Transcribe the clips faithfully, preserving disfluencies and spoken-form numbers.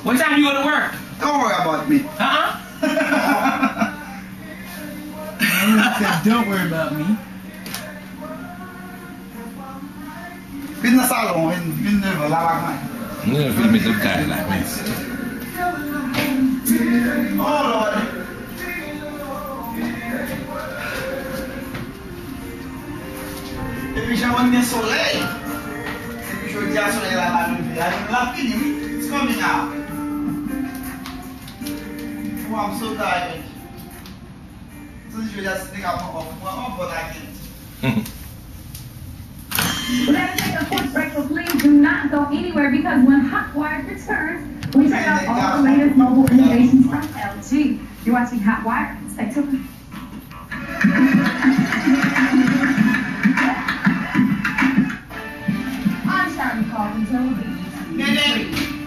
What time you go to work? Don't worry about me. Uh-uh. Don't worry about me. Vin nan salon, vin, vin devan, la pa mwen. Nou nan filme tout kay la, men. Oh Lord. Epi jan mwen gen solèy. Epi jodi a solèy la pa leve. A, la fini, wi. It's coming out. Oh, I'm so tired. Santi jodi a si te ka pran off, pran off, but I can't. Let's take a quick break, but please do not go anywhere because when Hot Wired returns, we check out all the latest mobile innovations from L G. You're watching Hot Wired. Stay tuned. I'm Sharon Carpenter with the YouTube. Nene,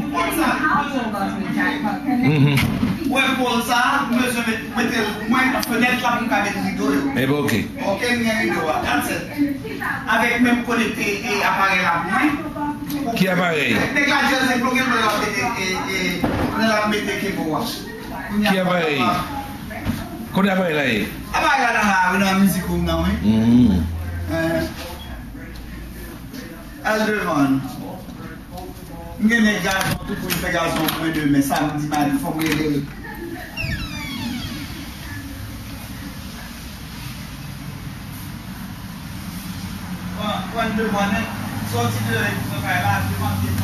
ou konn sa? How to love me, Jack Buck. Mhm. Ou wè pòl sa, m bezwen met, mete l, mwen, fenèt la pou m ka met rido yo. E ben, ok. Ok, m gen rido a, that's it. Avèk menm konekte e aparèy la pou mwen. Ki aparèy? Nèg la jazz e bloke l, l ap mete, e, e, l ap mete kebo a. Ki aparèy? Kote aparèy la ye? Aparèy la nan la, nan mizik ou nan, wi. Mm. Eh. Al devan. M gen nèg gazon tou pou l fè gazon pou mwen demen, samdi, madi, fò m rele l. Pran, pran devan nèt, sòti deyò epi pran kay la, devan pye